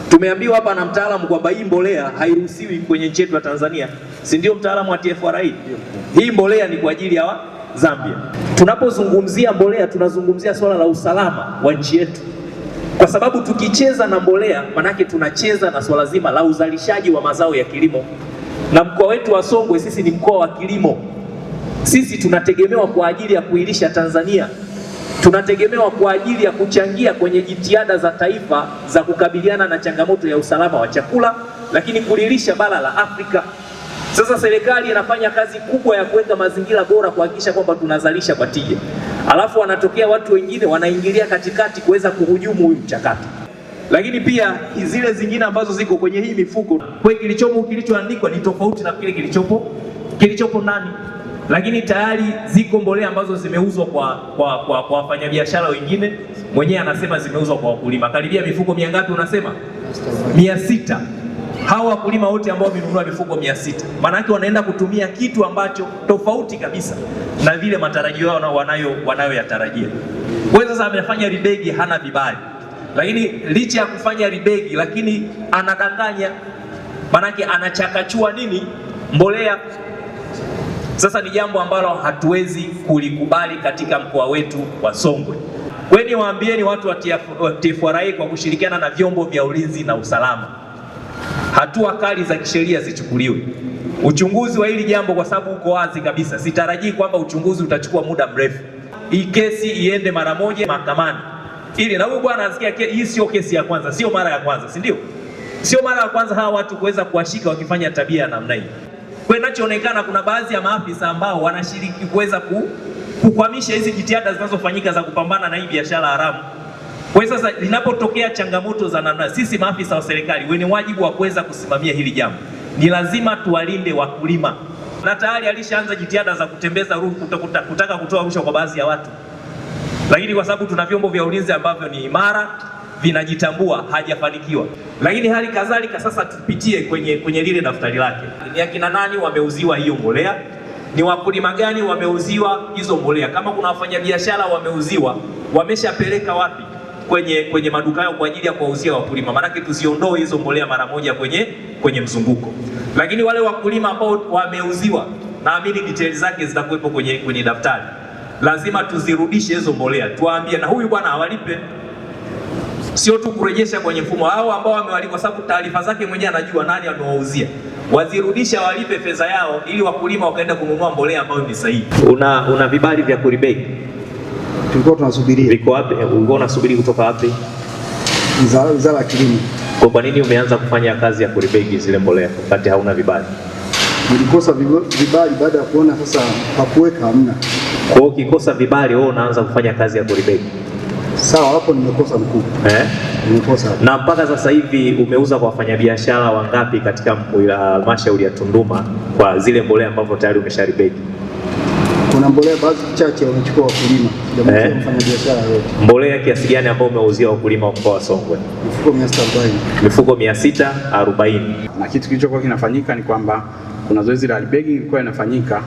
Tumeambiwa hapa na mtaalamu kwamba hii mbolea hairuhusiwi kwenye nchi yetu ya Tanzania, si ndio mtaalamu wa TFRA? Hii mbolea ni kwa ajili ya Zambia. Tunapozungumzia mbolea tunazungumzia swala la usalama wa nchi yetu, kwa sababu tukicheza na mbolea manake tunacheza na swala zima la uzalishaji wa mazao ya kilimo, na mkoa wetu wa Songwe sisi ni mkoa wa kilimo. Sisi tunategemewa kwa ajili ya kuilisha Tanzania, tunategemewa kwa ajili ya kuchangia kwenye jitihada za taifa za kukabiliana na changamoto ya usalama wa chakula, lakini kulilisha bara la Afrika. Sasa serikali inafanya kazi kubwa ya kuweka mazingira bora kuhakikisha kwamba tunazalisha kwa tija, alafu wanatokea watu wengine wanaingilia katikati kuweza kuhujumu huyu mchakato. Lakini pia zile zingine ambazo ziko kwenye hii mifuko, kwa kilichomo kilichoandikwa ni tofauti na kile kilichopo ndani, lakini tayari ziko mbolea ambazo zimeuzwa kwa wafanyabiashara wengine. Mwenyewe anasema zimeuzwa kwa wakulima karibia mifuko mia ngapi? Unasema 600. Hawa wakulima wote ambao wamenunua mifuko 600, maana yake wanaenda kutumia kitu ambacho tofauti kabisa na vile matarajio yao wanayoyatarajia. Kwa hiyo sasa amefanya ribegi, hana vibali, lakini licha ya kufanya ribegi, lakini anadanganya, maanake anachakachua nini mbolea. Sasa ni jambo ambalo hatuwezi kulikubali katika mkoa wetu wa Songwe. Kweni waambieni watu wa TFRA kwa kushirikiana na vyombo vya ulinzi na usalama, hatua kali za kisheria zichukuliwe. Uchunguzi wa hili jambo, kwa sababu uko wazi kabisa, sitarajii kwamba uchunguzi utachukua muda mrefu. Hii kesi iende mara moja mahakamani, ili na huyu bwana asikia. Hii sio kesi ya kwanza, sio mara ya kwanza, si ndio? Sio mara ya kwanza hawa watu kuweza kuwashika wakifanya tabia ya namna hii. Kwa inachoonekana kuna baadhi ya maafisa ambao wanashiriki kuweza kukwamisha hizi jitihada zinazofanyika za kupambana na hii biashara haramu. Kwa hiyo sasa linapotokea changamoto za namna, sisi maafisa wa serikali wenye wajibu wa kuweza kusimamia hili jambo, ni lazima tuwalinde wakulima, na tayari alishaanza jitihada za kutembeza kutaka kutoa rushwa kwa baadhi ya watu, lakini kwa sababu tuna vyombo vya ulinzi ambavyo ni imara vinajitambua, hajafanikiwa. Lakini hali kadhalika sasa tupitie kwenye lile daftari lake, ni akina nani wameuziwa hiyo mbolea, ni wakulima gani wameuziwa hizo mbolea, kama kuna wafanyabiashara wameuziwa, wameshapeleka wapi kwenye maduka yao kwa ajili ya kuwauzia wakulima, maanake tuziondoe hizo mbolea mara moja kwenye mzunguko. Lakini wale wakulima ambao wameuziwa, naamini details zake zitakuwepo kwenye daftari, lazima tuzirudishe hizo mbolea, tuwaambie na huyu bwana awalipe, sio tu kurejesha kwenye mfumo. Hao ambao wamewalipa, kwa sababu taarifa zake mwenyewe anajua nani amewauzia, wazirudisha, walipe fedha yao, ili wakulima wakaenda kununua mbolea ambayo ni sahihi. Una vibali vya kuribegi? Tulikuwa tunasubiria. Viko wapi? Ulikuwa unasubiri kutoka wapi? Wizara ya Kilimo. Kwa nini umeanza kufanya kazi ya kuribegi zile mbolea wakati hauna vibali? Nilikosa vibali baada ya kuona sasa pa kuweka hamna. Kwa hiyo ukikosa vibali wewe unaanza kufanya kazi ya kuribegi? Sawa, hapo nimekosa mkuu. Nimekosa. Na mpaka sasa hivi umeuza kwa wafanyabiashara wangapi katika halmashauri ya Tunduma kwa zile mbolea ambazo tayari umesharibegi? Kuna mbolea baadhi chache wamechukua wakulima, sijamwambia mfanyabiashara yote. Mbolea kiasi gani ambayo umeuzia wakulima wa mkoa wa Songwe? Mifuko 640. Mifuko 640. Na kitu kilichokuwa kinafanyika ni kwamba kuna zoezi la rebagging lilikuwa linafanyika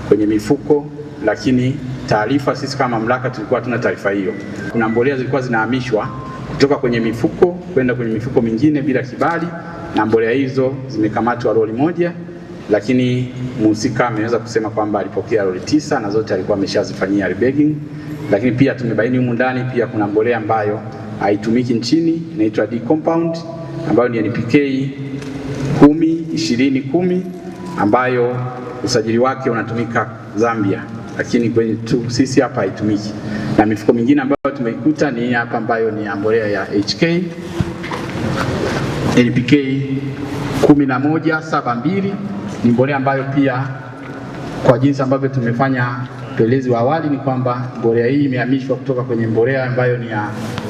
kwenye mifuko, lakini taarifa sisi kama mamlaka tulikuwa hatuna taarifa hiyo. Kuna mbolea zilikuwa zinahamishwa kutoka kwenye mifuko kwenda kwenye mifuko mingine bila kibali, na mbolea hizo zimekamatwa lori moja, lakini mhusika ameweza kusema kwamba alipokea lori 9 na zote alikuwa ameshazifanyia rebagging. Lakini pia tumebaini humu ndani pia kuna mbolea ambayo haitumiki nchini, inaitwa D compound ambayo ni NPK 10 20 10 ambayo usajili wake unatumika Zambia, lakini kwenye tu sisi hapa haitumiki. Na mifuko mingine ambayo tumeikuta ni hapa ambayo ni mbolea ya HK NPK 1172, ni mbolea ambayo pia kwa jinsi ambavyo tumefanya upelelezi wa awali ni kwamba mbolea hii imehamishwa kutoka kwenye mbolea ambayo ni ya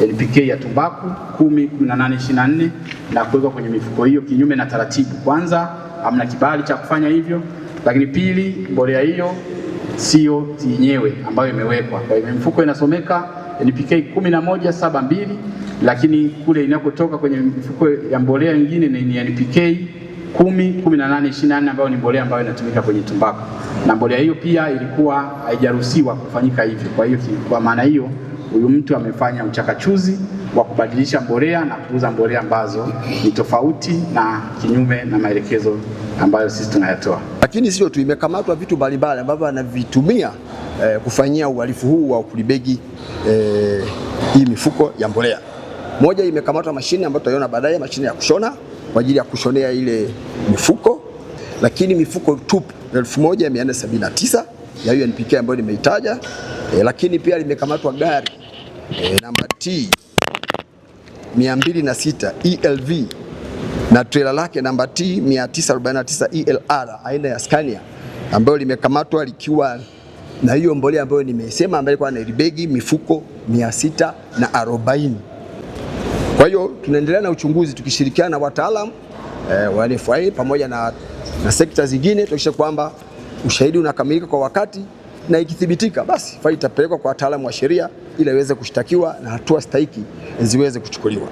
NPK ya tumbaku 10 18 24 na kuwekwa kwenye mifuko hiyo kinyume na taratibu. Kwanza hamna kibali cha kufanya hivyo, lakini pili mbolea hiyo sio yenyewe ambayo imewekwa. Kwa hiyo mifuko inasomeka NPK 1172, lakini kule inakotoka kwenye mifuko ya mbolea nyingine ni NPK 10 18 24 ambayo ni mbolea ambayo inatumika kwenye tumbaku, na mbolea hiyo pia ilikuwa haijaruhusiwa kufanyika hivyo. Kwa hiyo kwa maana hiyo Huyu mtu amefanya uchakachuzi wa kubadilisha mbolea na kuuza mbolea ambazo ni tofauti na kinyume na maelekezo ambayo sisi tunayatoa. Lakini sio tu, imekamatwa vitu mbalimbali ambavyo anavitumia kufanyia uhalifu huu wa kulibegi hii mifuko ya mbolea. Moja, imekamatwa mashine ambayo tutaiona baadaye, mashine ya kushona kwa ajili ya kushonea ile mifuko, lakini mifuko tupu 1479 ya UNPK ambayo nimeitaja. Lakini pia limekamatwa gari namba T 206 ELV na trela lake namba T 949 ELR aina ya Scania ambayo limekamatwa likiwa na hiyo mbolea ambayo nimesema ambayo ilikuwa na ribegi mifuko 640. Kwa hiyo tunaendelea na uchunguzi tukishirikiana na wataalamu wa NFI pamoja na sekta zingine tuhakikishe kwamba ushahidi unakamilika kwa wakati na ikithibitika basi faili itapelekwa kwa wataalamu wa sheria ili iweze kushtakiwa na hatua stahiki ziweze kuchukuliwa.